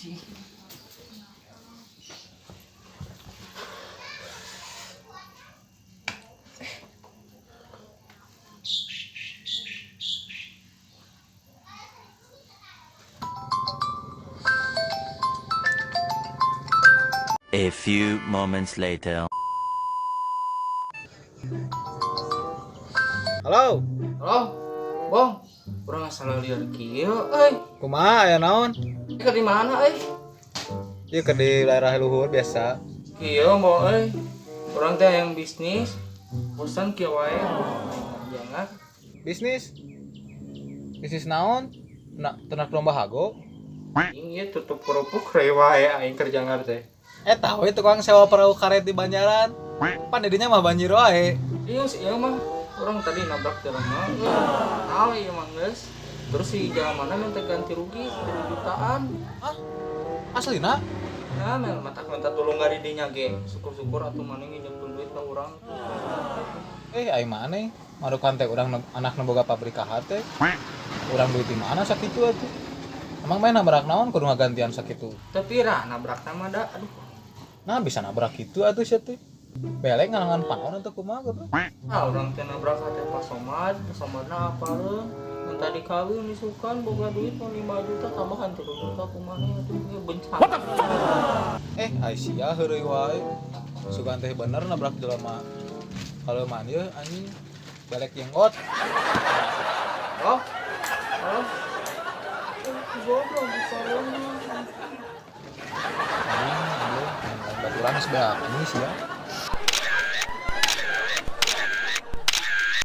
Anjing. A few moments later. Halo, Halo, Bong. Urang salah liar kieu euy. Kumaha aya naon? Keur di mana euy? Ieu keur di daerah luhur biasa. Kieu mau euy. Urang teh yang bisnis. Bosan kieu wae. Jangan. Bisnis. Bisnis naon? Na, ternak domba hago. Aing ieu tutup kerupuk rewa wae aing kerja ngar teh. Eh, tahu itu tukang sewa perahu karet di Banjaran. Pan didinya mah banjir wae. Iya sih, iya mah orang tadi nabrak jelema. Tahu ieu mah geus. Terus si jalan mana minta ganti rugi 3 jutaan. Hah? Aslina? Nah, mel mata minta tolong gak didinya ge. Syukur-syukur atuh maneh nginjemkeun duit ka urang. Eh, ai maneh? Marukan teh urang anak nu boga pabrik kahat teh. Urang duit di mana sakitu atuh? Emang main nabrak naon kudu ngagantian sakitu? Tapi rah nabrak sama da, aduh. Nah, bisa nabrak gitu atuh sia teh. Belek ngalangan paon atau kumaha gitu. Ah, urang teh nabrak teh Pak Somad, Pak Somadna apa leuh? Mun tadi kawin misukan boga duit mau 5 juta tambahan 3 juta kumaha atuh ieu bencana. What the fuck? Eh, ai sia heureuy wae. Sugan teh bener nabrak jelema. Kalau mah ieu anjing belek jenggot. Oh. Oh. Goblok bisa. Anjing, belum. Baturan geus beak anjing sia.